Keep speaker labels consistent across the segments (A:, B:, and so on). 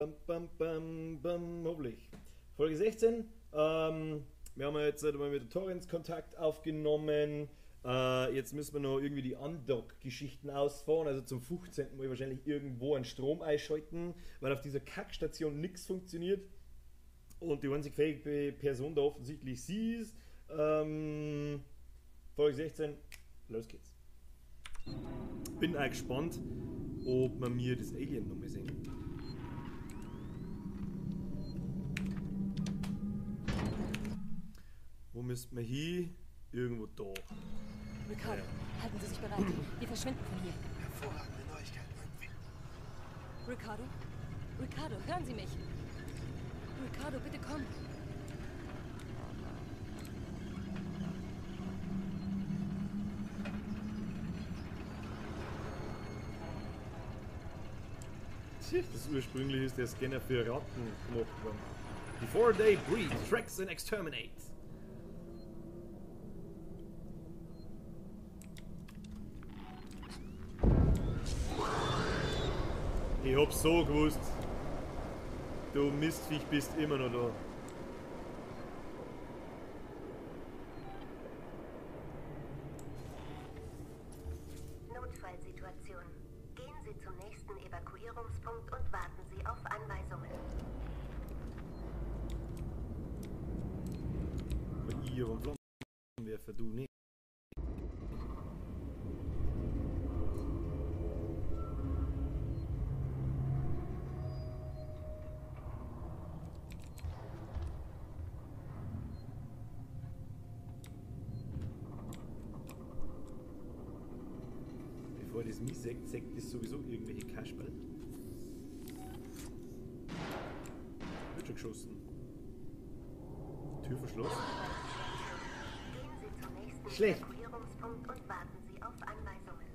A: Bam, bam, bam, bam, hoffentlich. Folge 16. Wir haben ja jetzt mal mit der Torrens Kontakt aufgenommen. Jetzt müssen wir noch irgendwie die Undock-Geschichten ausfahren. Also zum 15. Mal wahrscheinlich irgendwo einen Strom einschalten, weil auf dieser Kackstation nichts funktioniert. Und die einzig fähige Person da offensichtlich sie ist. Folge 16, los geht's. Bin auch gespannt, ob wir mir das Alien nochmal sehen. Wo müssten wir hin? Irgendwo da.
B: Ricardo,
A: ja.
B: Halten Sie sich bereit. Wir verschwinden von hier.
C: Hervorragende Neuigkeiten irgendwie.
B: Ricardo? Ricardo, hören Sie mich! Ricardo, bitte komm!
A: Das ursprünglich ist der Scanner für Ratten gemacht worden. Before they breed, tracks and exterminate. Ich hab's so gewusst. Du Mistviech bist immer noch da.
D: Notfallsituation. Gehen Sie zum nächsten Evakuierungspunkt und warten Sie auf Anweisungen.
A: Ich hab einen Flammenwerfer, du nicht. Bevor das mich sägt, sägt das sowieso irgendwelche Kasperl. Wird schon geschossen. Tür verschlossen.
D: Gehen Sie zum nächsten
A: Schlecht.
D: Evakuierungspunkt und warten Sie auf Anweisungen.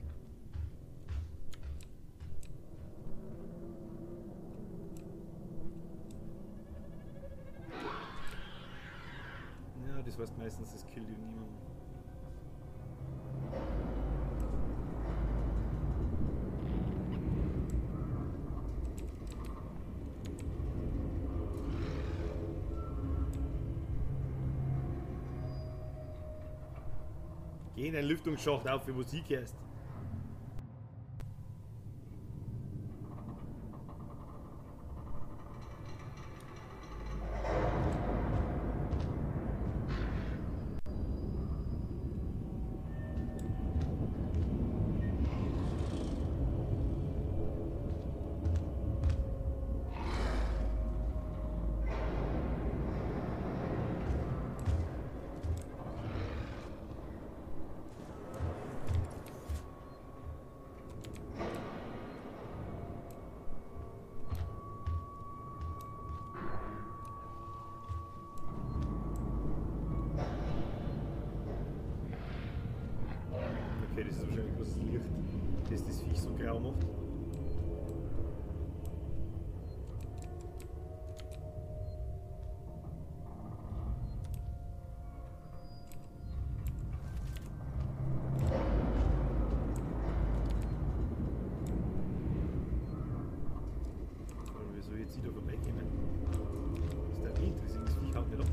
A: Ja, das heißt meistens, das killt niemanden. Geh in den Lüftungsschacht auf, wo sie kehrst. Okay, das ist wahrscheinlich bloß das Licht, das das Viech so grau macht. Und wieso jetzt wieder vorbeikommen? Das ist der Wind, das Viech haut nicht ab.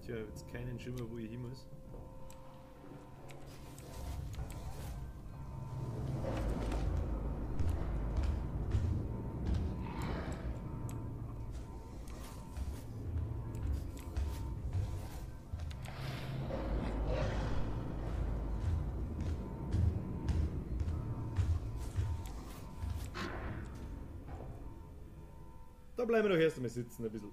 A: Tja, ich hab jetzt keinen Schimmer, wo ich hin muss. Da bleiben wir doch erst einmal sitzen ein bisschen.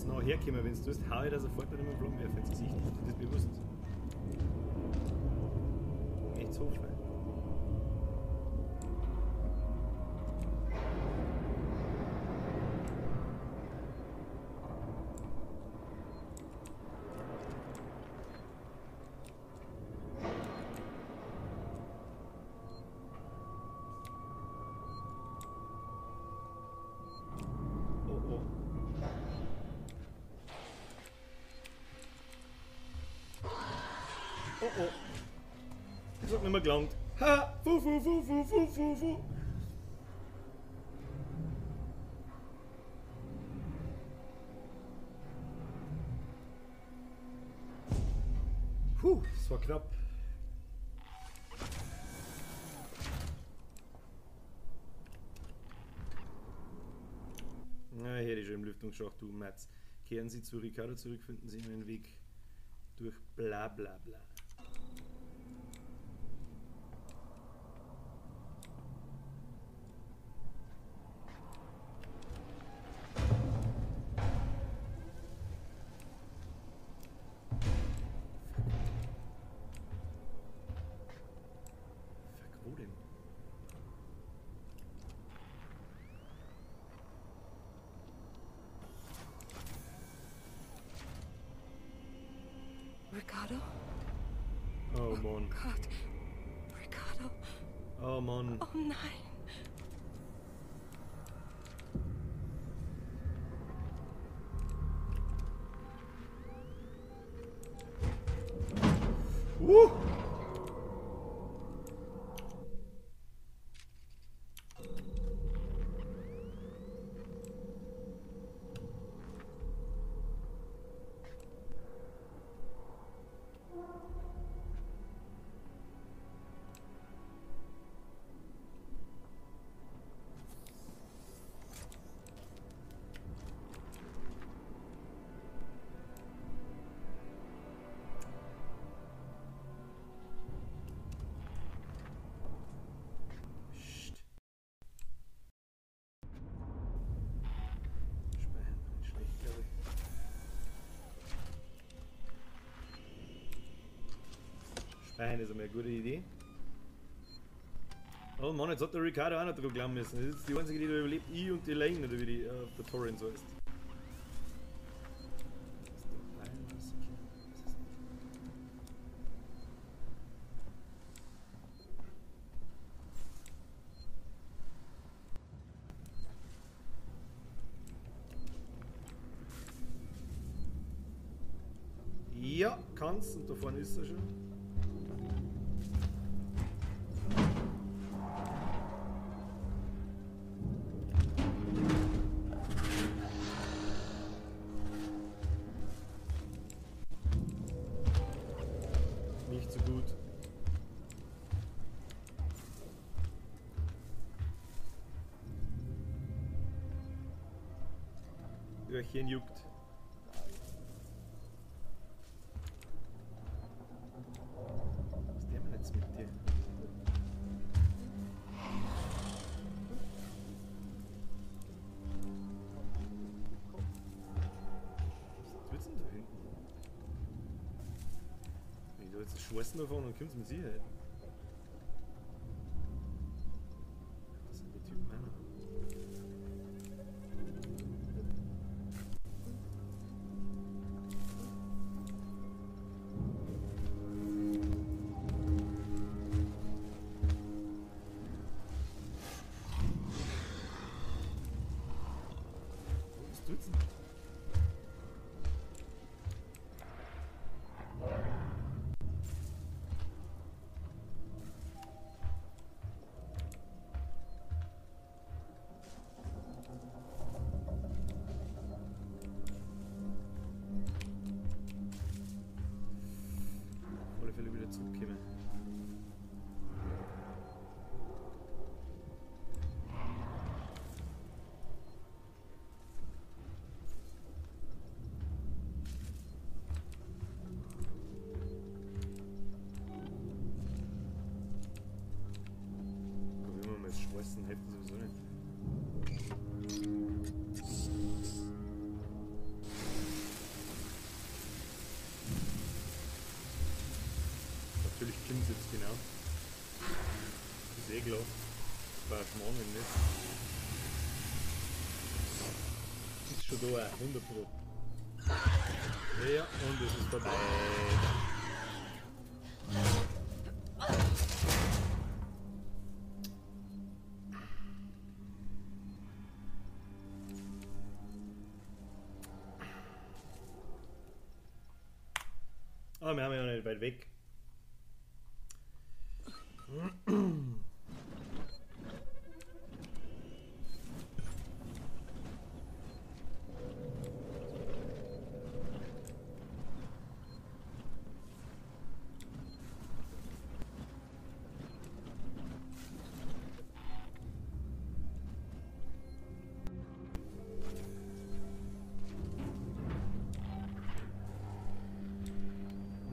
A: zu nah herkommen. Wenn du tust, hau ich da sofort mit einem Flammenwerfer ins Gesicht. Ist dir das bewusst? Echt so fein. Oh oh. Das hat nicht mehr gelangt. Ha! Fu, fu, fu, fu, fu, fu, fu. Puh, das war knapp. Na, hier ist schon im Lüftungsschacht, du Matz. Kehren Sie zu Ricardo zurück, finden Sie einen Weg durch bla bla bla.
B: Ricardo?
A: Oh Mann.
B: Oh Gott. Ricardo.
A: Oh Mann.
B: Oh nein.
A: Nein, das ist eine gute Idee. Oh Mann, jetzt hat der Ricardo auch noch drauf glauben müssen. Das ist die einzige, die da überlebt. Ich und die Lane, oder wie die auf der Torrent so ist. Ja, kann's, und da vorne ist er schon. Nicht so gut. Öhrchen juckt. Was ist der denn jetzt mit dir? Was tut's denn da hinten? Wenn ich da jetzt Schwarzen davon, dann kommt's mit Sicherheit. Das sind die Typen auch noch. Was tut's denn? Auf alle Fälle wieder zurückkommen. Probieren wir mal das Schweißen, hilft sowieso nicht.
E: Genau. Ist eh klar. War ein Schmarrn, wenn nicht. Ist schon da, 100 Pro. Ja, und es ist vorbei.
A: Ah, wir haben ja noch nicht weit weg.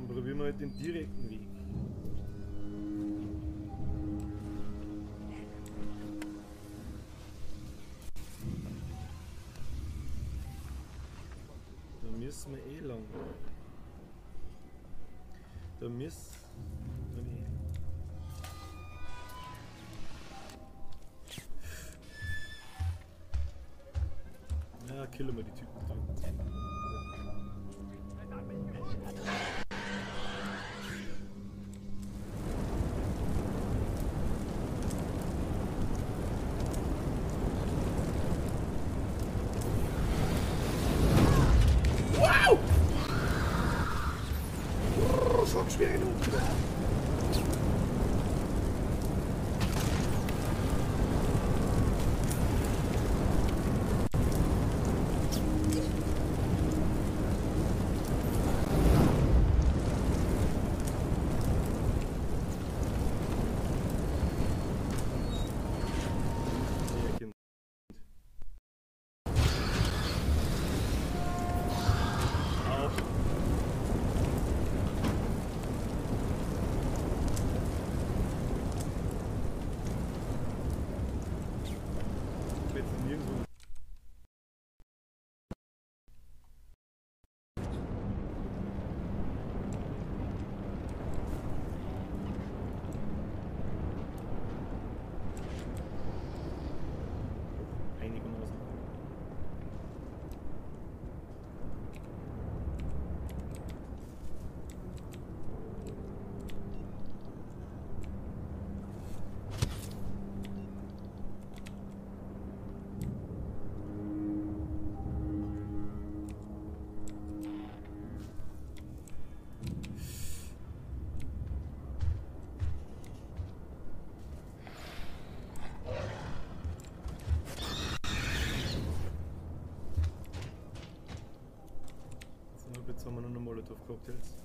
A: Probieren wir halt den direkten Weg. Da müssen wir eh lang. Da müssen wir eh. Ja, killen wir die Typen da.
C: Schon schwer genug.
A: Jetzt haben wir nur noch Molotow-Cocktails.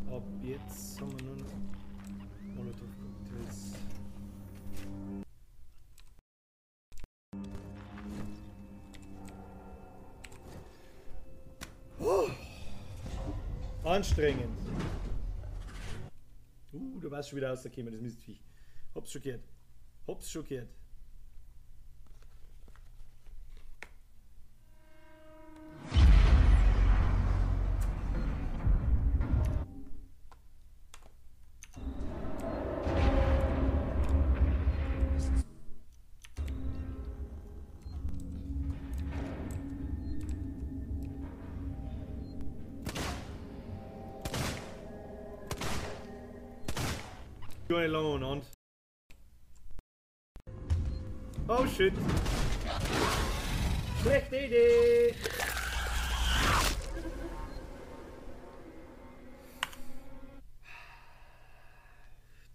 A: Ab jetzt haben wir nur noch Molotow-Cocktails. Oh, anstrengend. Du warst schon wieder rausgekommen, das Mistviech. Hab's schon gehört. Hab's schon gehört. Gar nicht lange umeinander. Oh shit! Schlechte Idee!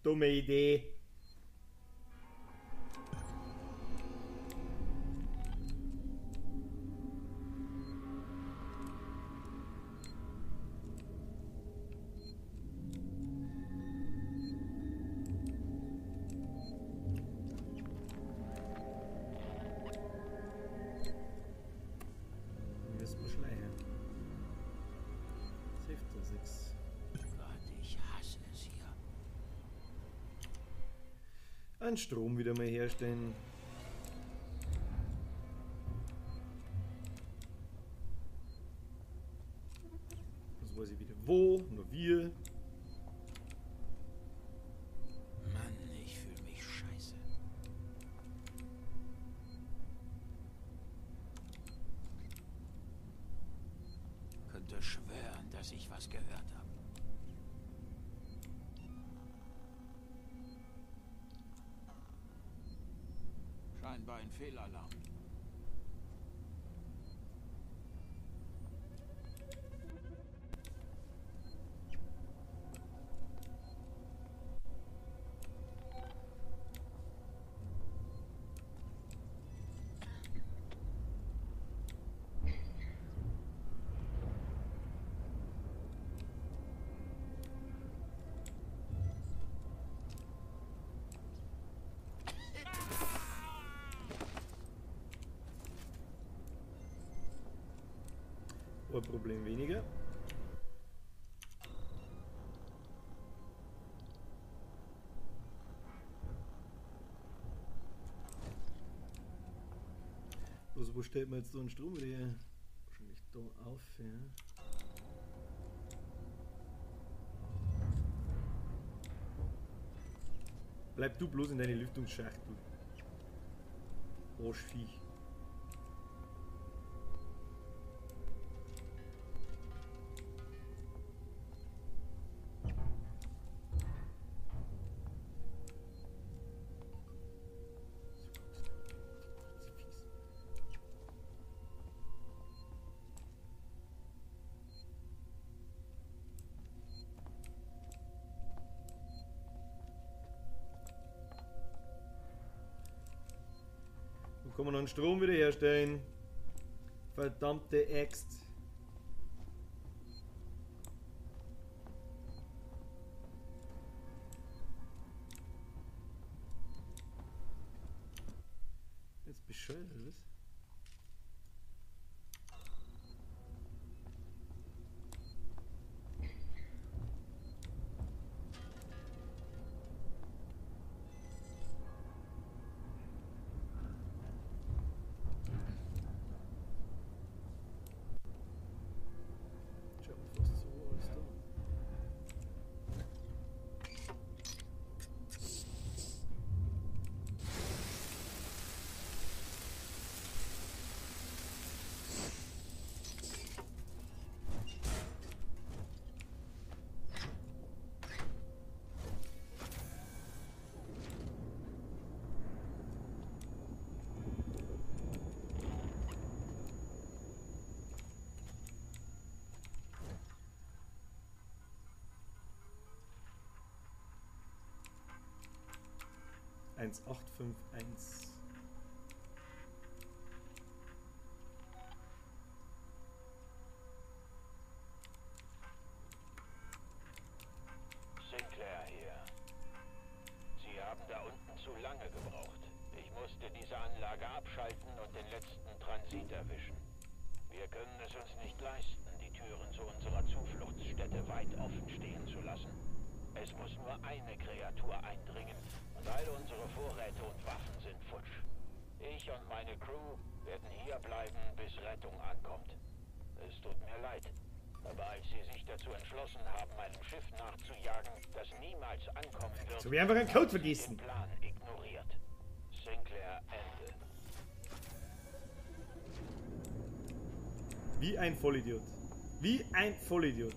A: Dumme Idee! Einen Strom wieder mal herstellen. weiß ich wieder wo, nur wir.
F: Mann, ich fühle mich scheiße. Könnte schwören, dass ich was gehört habe. Scheinbar ein Fehlalarm.
A: Ein Problem weniger. Also wo stellt man jetzt so einen Strom wieder her? Wahrscheinlich da auf, ja. Bleib du bloß in deine Lüftungsschacht, du Arschviech. Kann man noch einen Strom wiederherstellen? Verdammte Axt. Jetzt bescheuert, oder was? 1851.
F: Sinclair hier. Sie haben da unten zu lange gebraucht. Ich musste diese Anlage abschalten und den letzten Transit erwischen. Wir können es uns nicht leisten, die Türen zu unserer Zufluchtsstätte weit offen stehen zu lassen. Es muss nur eine Kreatur eindringen und all unsere Vorräte und Waffen sind futsch. Ich und meine Crew werden hier bleiben, bis Rettung ankommt. Es tut mir leid, aber als sie sich dazu entschlossen haben, einem Schiff nachzujagen, das niemals ankommen wird,
A: so wie einfach einen Code vergessen.
F: Den Plan ignoriert. Sinclair, Ende.
A: Wie ein Vollidiot. Wie ein Vollidiot.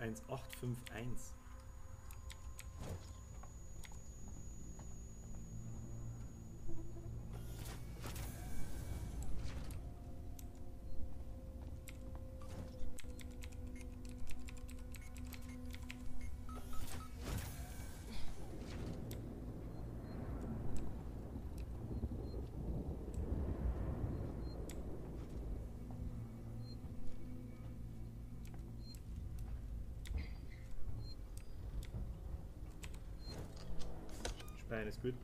A: 1851. Nein, ist gut.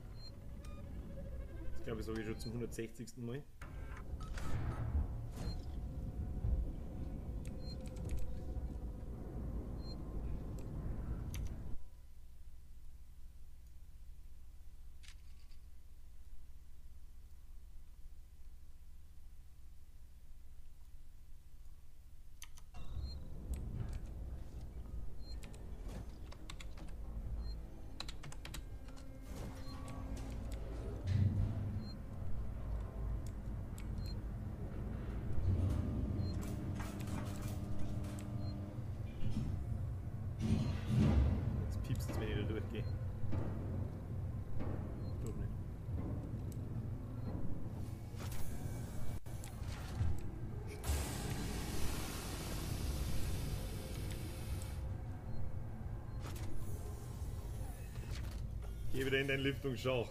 A: Das glaube ich sage ich schon zum 160. Mal. Geh. Doch nicht. Geh wieder in den Lüftungsschacht.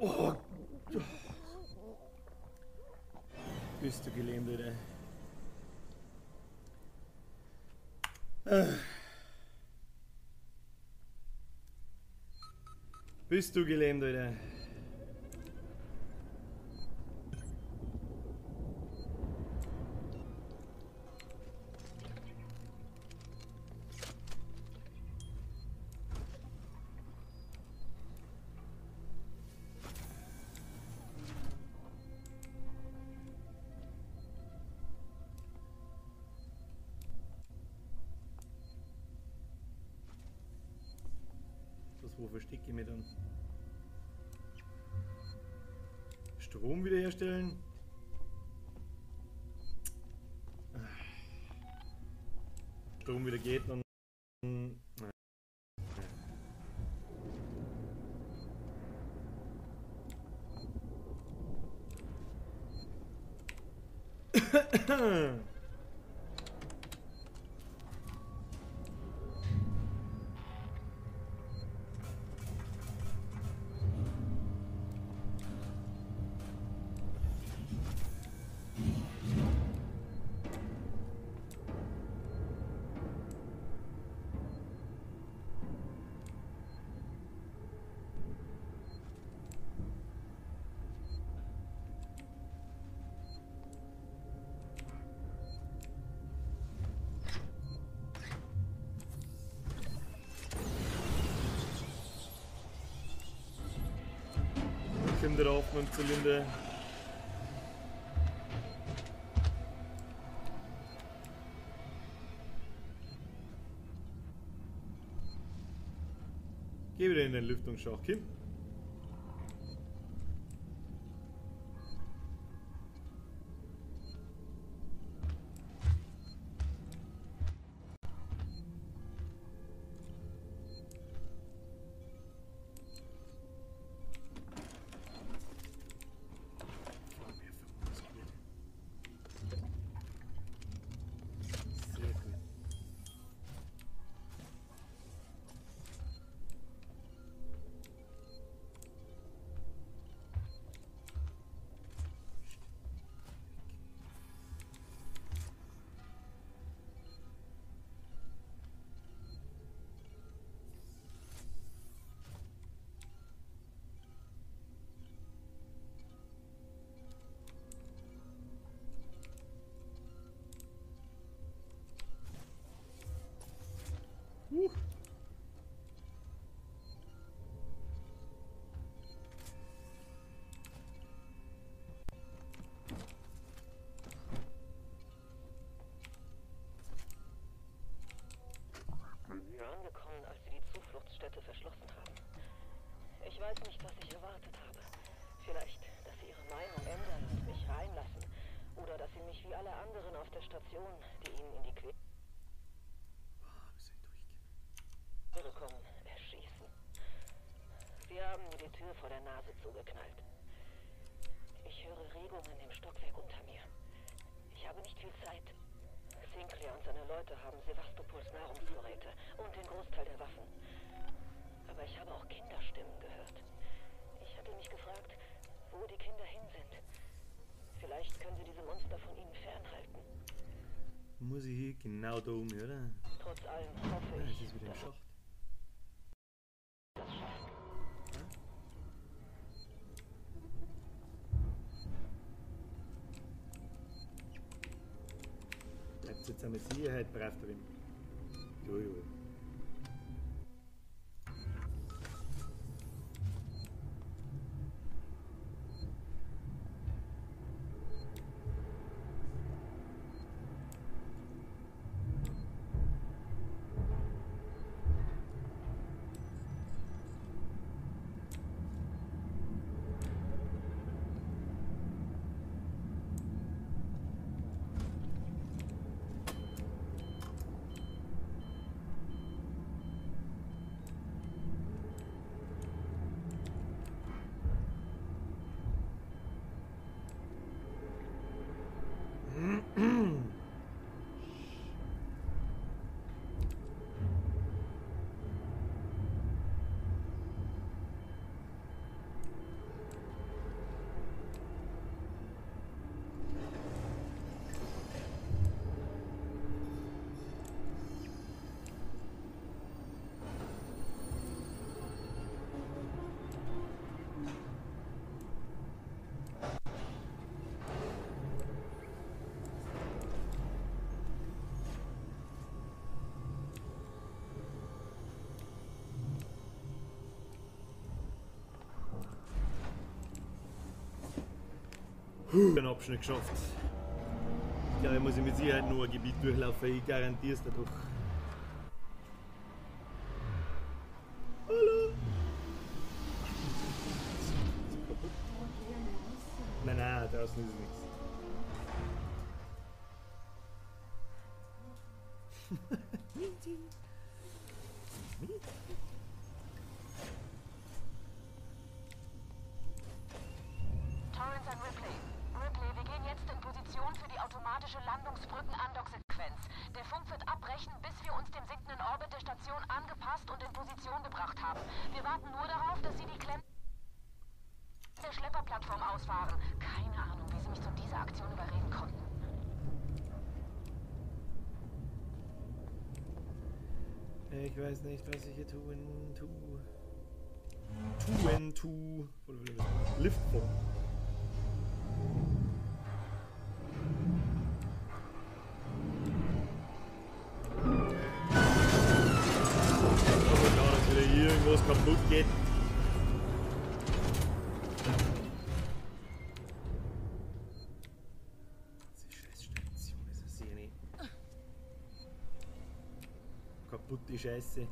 A: Oh. Bist du gelähmt, oder? Bist du gelähmt, oder? Wo verstecke ich mich dann? Strom wiederherstellen? Strom wieder geht, dann... Kommt drauf mit dem Zylinder. Geh wieder in den Lüftungsschacht, Kim.
B: Schlösser verschlossen haben. Ich weiß nicht, was ich erwartet habe. Vielleicht, dass sie ihre Meinung ändern und mich reinlassen. Oder dass sie mich wie alle anderen auf der Station, die ihnen in die Quere kommen, erschießen. Sie haben mir die Tür vor der Nase zugeknallt. Ich höre Regungen im Stockwerk unter mir. Ich habe nicht viel Zeit. Sinclair und seine Leute haben Sevastopols Nahrungsvorräte und den Großteil der Waffen. Aber ich habe auch Kinderstimmen gehört. Ich hatte mich gefragt, wo die Kinder hin sind. Vielleicht können sie diese Monster von ihnen fernhalten.
A: Muss ich hier genau da um, oder?
B: Trotz allem hoffe ich,
A: es ist wieder im Schacht.
B: Das schaffen.
A: Bleibt jetzt einmal Sicherheit brav drin. Jojo. Den Abschnitt geschafft. Ja, ich muss mit Sicherheit nur ein Gebiet durchlaufen, ich garantiere es dadurch. Hallo! Ist kaputt? Nein, nein, draußen ist nichts.
G: Torrance an Ripley. Ripley, wir gehen jetzt in Position für die automatische Landungsbrücken-Andock-Sequenz. Der Funk wird abbrechen, bis wir uns dem sinkenden Orbit der Station angepasst und in Position gebracht haben. Wir warten nur darauf, dass sie die Klemmen der Schlepperplattform ausfahren. Keine Ahnung, wie sie mich zu dieser Aktion überreden konnten.
A: Ich weiß nicht, was ich hier tun, tu. Tu. Liftform. Aber klar, dass wieder irgendwas kaputt geht. Diese Scheißstation ist ja sehr nicht. Kaputte Scheiße.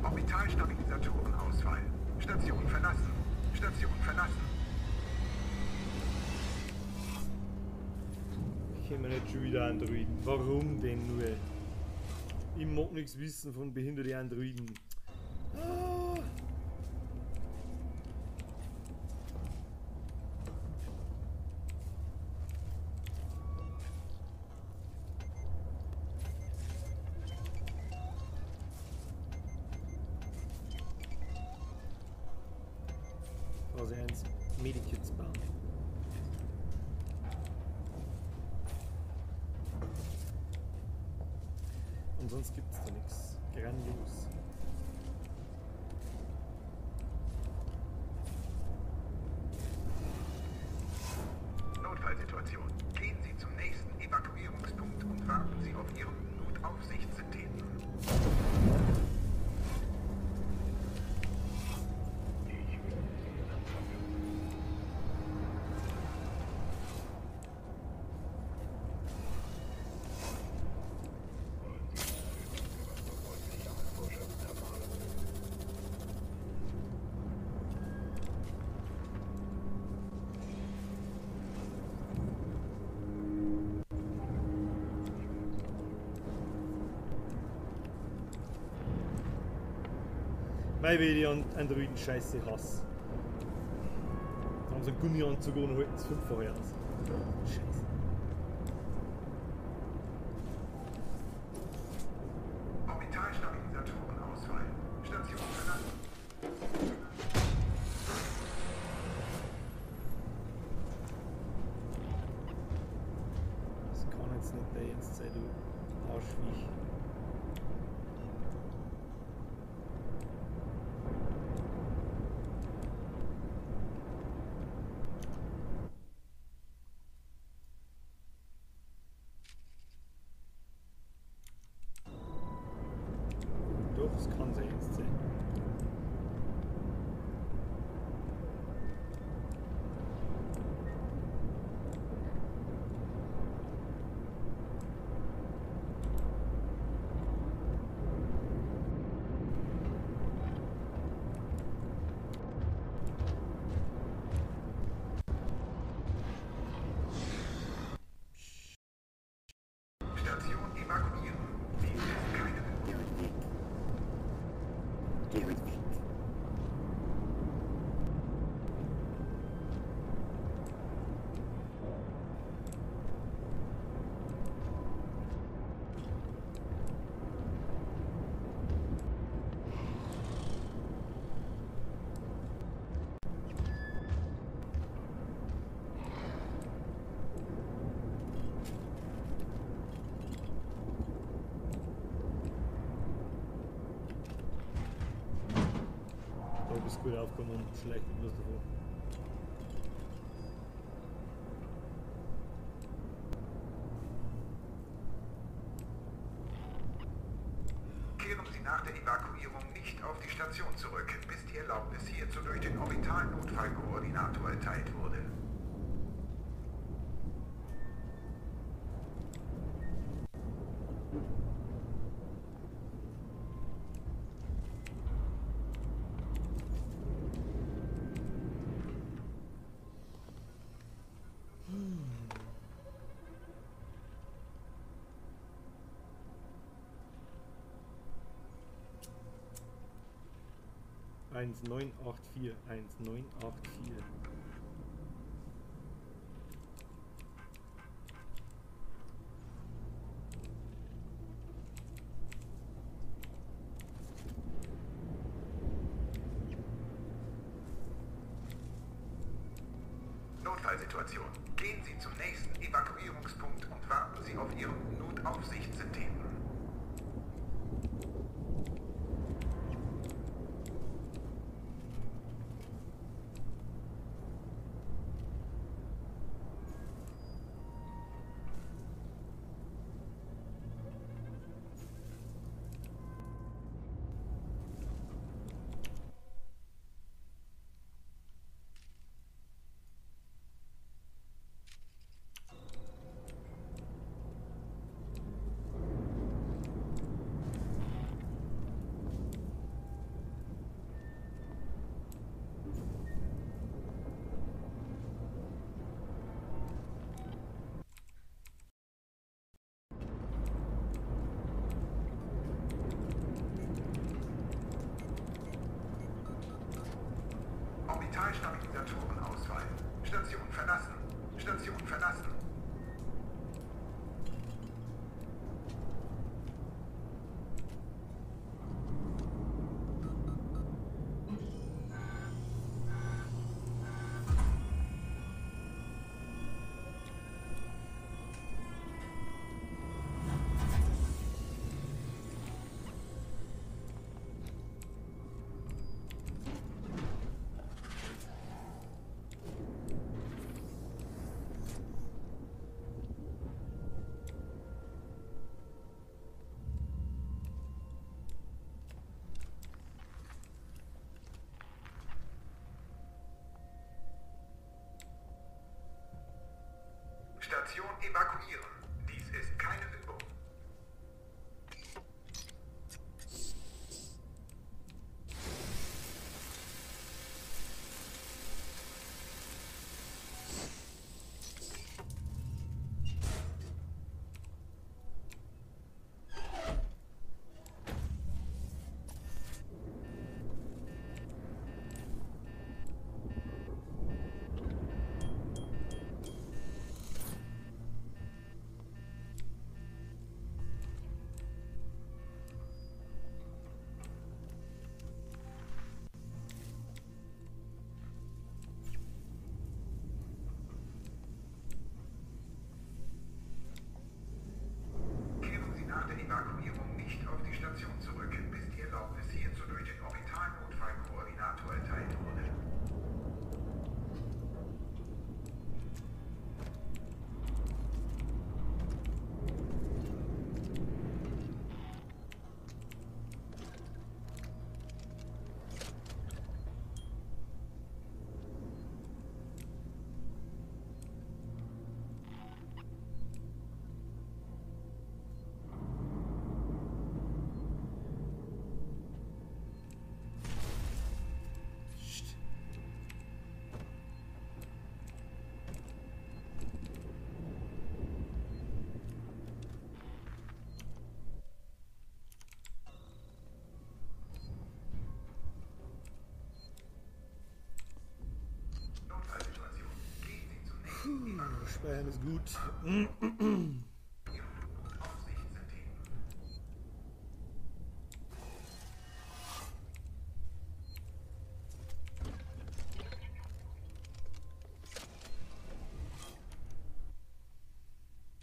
C: Orbitalstabilisatorenausfall. Station verlassen. Station verlassen.
A: Ich komme nicht schon wieder Androiden. Warum denn nur? Ich mag nichts wissen von behinderten Androiden. Ah. Phase 1 Medikits bauen. Und sonst gibt es da nichts. Grandios.
C: Notfallsituation. Gehen Sie zum nächsten Evakuierungspunkt und warten Sie auf Ihren Notaufsichtssystem.
E: Weil ich die Androiden scheiße hasse. Da haben sie einen Gummianzug und halten es fünffach aus. Scheiße.
C: Orbitalstabilisatorenausfall. Station verlassen.
E: Das kann jetzt nicht der Ernst sein, du Arschviech. Doch, es kann sein Ernst sein.
C: Station evakuieren. Dies ist keine Übung.
A: Geh halt weg.
E: Da bist du gut aufgekommen und schleicht mich bloß davor.
C: Kehren Sie nach der Evakuierung nicht auf die Station zurück, bis die Erlaubnis hierzu durch den Orbital-Notfallkoordinator erteilt wurde.
E: Eins, 9, 8, 4, 1, 9, 8, 4.
C: Notfallsituation. Gehen Sie zum nächsten Evakuierungspunkt und warten Sie auf Ihren Notaufsichtssystem. Orbitalstabilisatorenausfall. Station verlassen. Station verlassen. Station evakuieren. Dies ist keine Übung.
E: Speichern ist gut.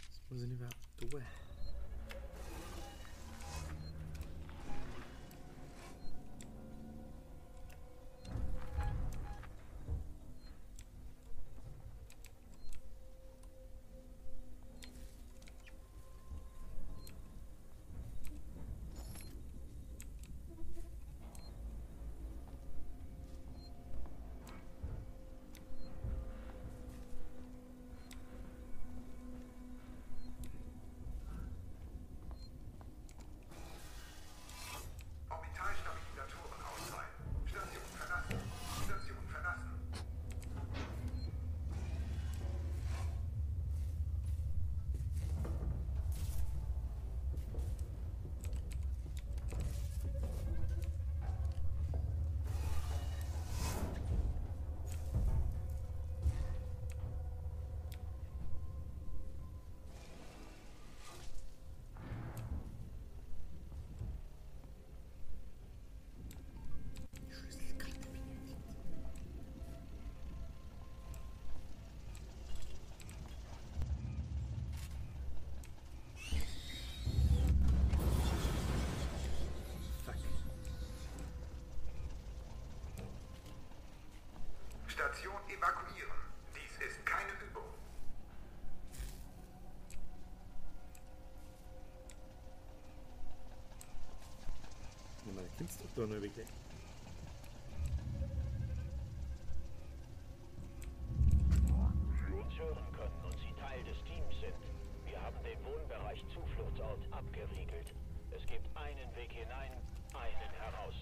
E: Was muss ich denn überhaupt tun?
C: Orbitalstabilisatorenausfall. Station verlassen. Station verlassen.
E: Schlüsselkarte benötigt. Fuck.
C: Station evakuieren. Dies ist keine Übung.
E: Na, da kommst du doch da noch weg.
F: Uns hören können und Sie Teil des Teams sind. Wir haben den Wohnbereich Zufluchtsort abgeriegelt. Es gibt einen Weg hinein, einen heraus.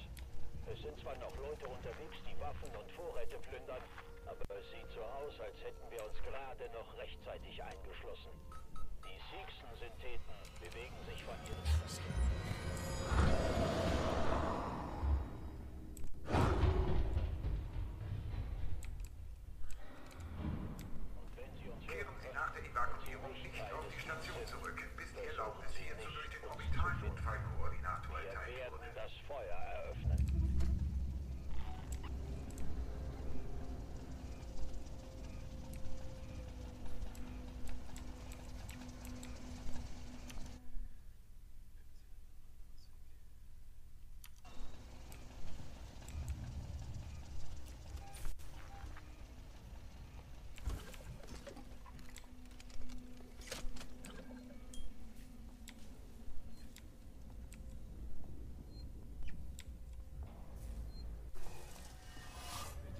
F: Es sind zwar noch Leute unterwegs, die Waffen und Vorräte plündern, aber es sieht so aus, als hätten wir uns gerade noch rechtzeitig eingeschlossen. Die Seegson-Syntheten bewegen sich von ihren... Und wenn Sie uns
C: Kehren
F: hören
C: Sie
F: können,
C: nach der Evakuierung
F: und Sie
C: nicht
F: Teil
C: auf
F: des
C: die
F: Teams
C: Station
F: sind,
C: zurück, bis die
F: versuchen
C: Erlaubnis
F: Sie
C: hierzu
F: nicht,
C: durch den
F: uns zu
C: Orbitalnotfallkoordinator
F: finden. Wir
C: erteilt
F: werden
C: wurde.
F: das Feuer eröffnen.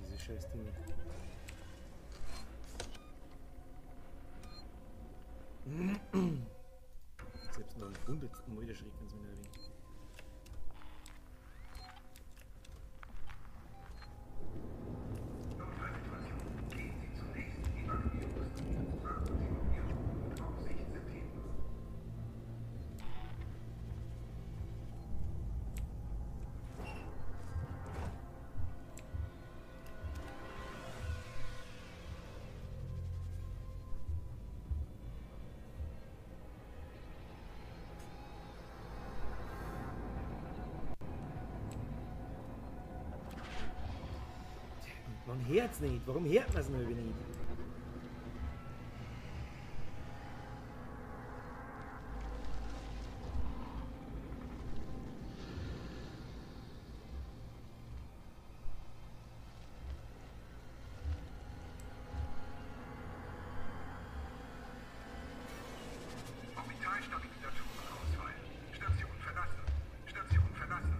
E: Diese scheiß Dinge. Selbst noch am 100. Mal erschrecken sie mich ein wenig.
C: Notfallsituation. Gehen Sie zum nächsten Evakuierungspunkt und warten Sie auf Ihre Notaufsichtssyntheten.
E: Man hört's nicht. Warum hört man's noch nicht?
C: Orbitalstabilisatorenausfall. Station verlassen. Station verlassen.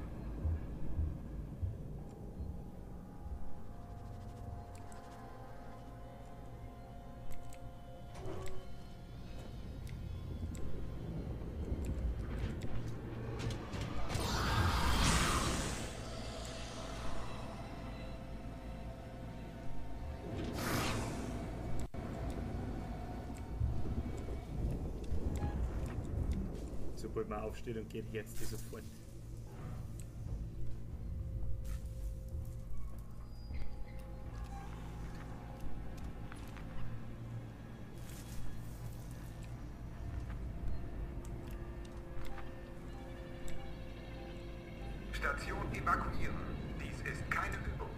E: Sobald man aufsteht und geht, hört's die sofort.
C: Station evakuieren. Dies ist keine Übung.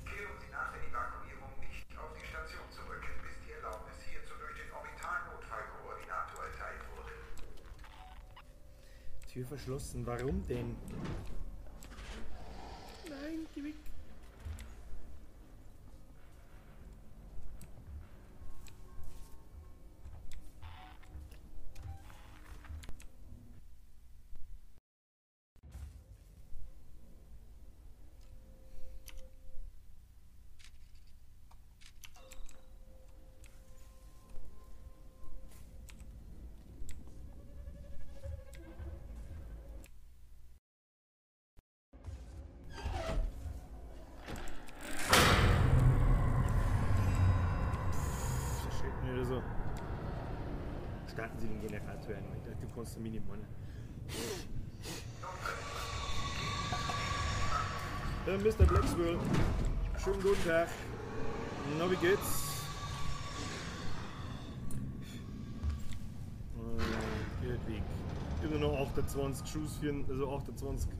C: Kehren Sie nach der Evakuierung nicht auf die Station zurück, bis die Erlaubnis hierzu durch den Orbital-Notfallkoordinator erteilt wurde.
E: Tür verschlossen. Warum denn? Nein, geh weg. Das schreckt mich wieder so. Starten Sie den Generator erneut. Du kannst den Mini meinen. Mr. Blackswell, schönen guten Tag. Na, wie geht's? Geht weg. Immer noch 28 Schuss, also 28.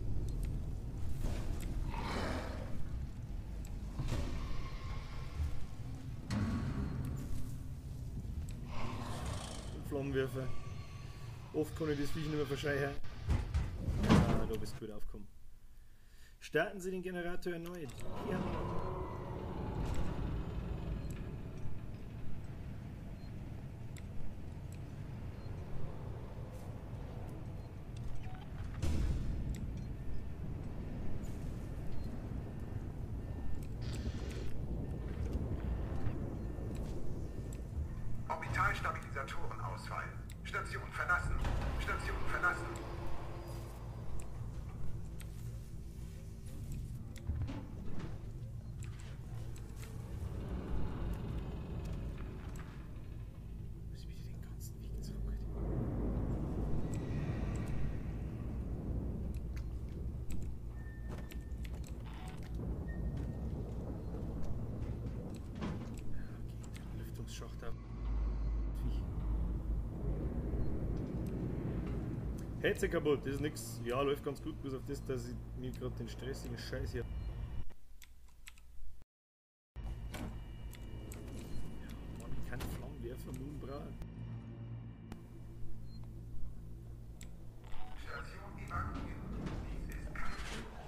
E: Flammenwerfer. Oft kann ich das Viech nicht mehr verscheuchen. Ah, da bist du gut aufgekommen. Starten Sie den Generator erneut. Ja.
C: Orbitalstabilisatorenausfall. Station verlassen. Station verlassen.
E: Muss ich bitte den ganzen Weg zurück? Okay, Lüftungsschacht auf. Headset kaputt, das ist nix. Ja, läuft ganz gut, bis auf das, dass ich mir gerade den stressigen Scheiß hier. Ja, Mann, ich kann Flammenwerfer nun brauchen.
C: Station evakuieren. Dies ist keine Übung.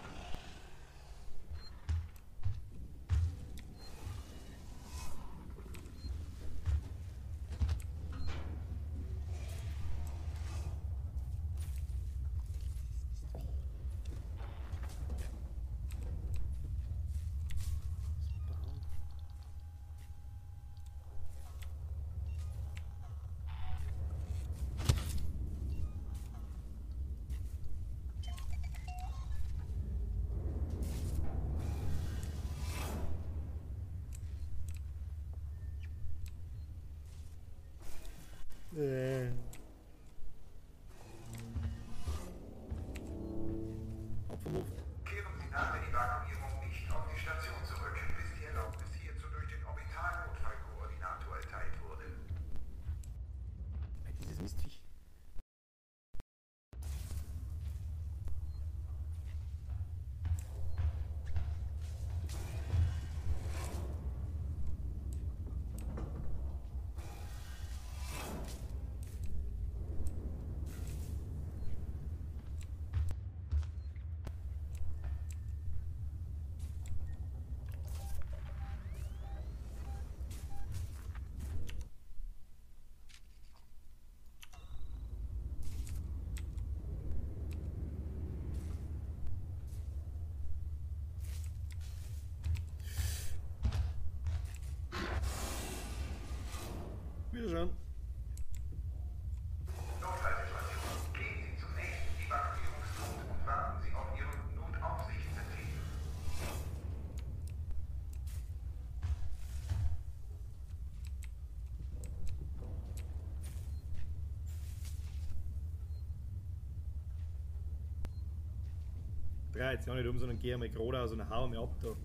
E: Dreh jetzt ja nicht um, sondern geh einmal geradeaus und hau mir ab da.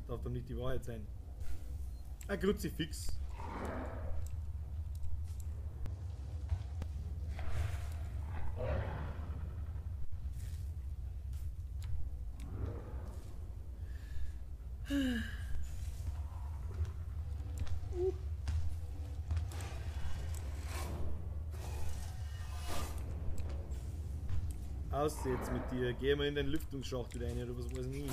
E: Darf doch nicht die Wahrheit sein. Ein Kruzifix. Aus jetzt mit dir. Geh mal in den Lüftungsschacht wieder rein oder was weiß ich nicht.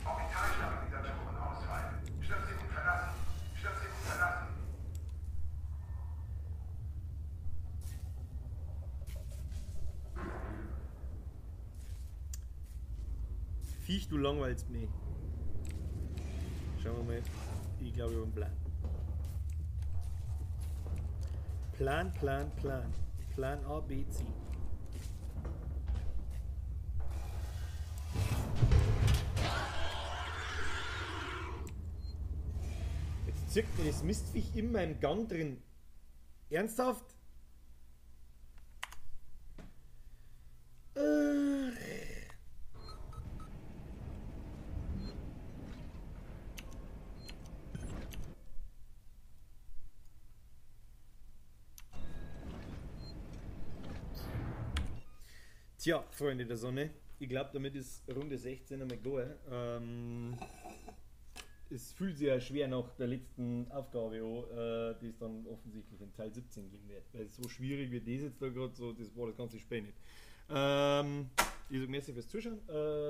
C: Orbitalstabilisatoren ausfallen. Station verlassen. Station verlassen.
E: Viech, du langweilst mich. Schauen wir mal. Ich glaube, ich habe einen Plan. Plan, Plan, Plan. Plan A, B, C. Jetzt zirkt mir das Mistviech in meinem Gang drin. Ernsthaft? Tja, Freunde der Sonne, ich glaub, damit ist Runde 16 einmal go. Es fühlt sich ja schwer nach der letzten Aufgabe an, die es dann offensichtlich in Teil 17 geben wird. Weil so schwierig wie das jetzt da grad so, das war das ganze Spiel nicht. Ich sag merci fürs Zuschauen,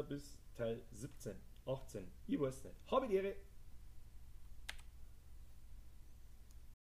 E: bis Teil 17, 18, ich weiß nicht. Habe die Ehre.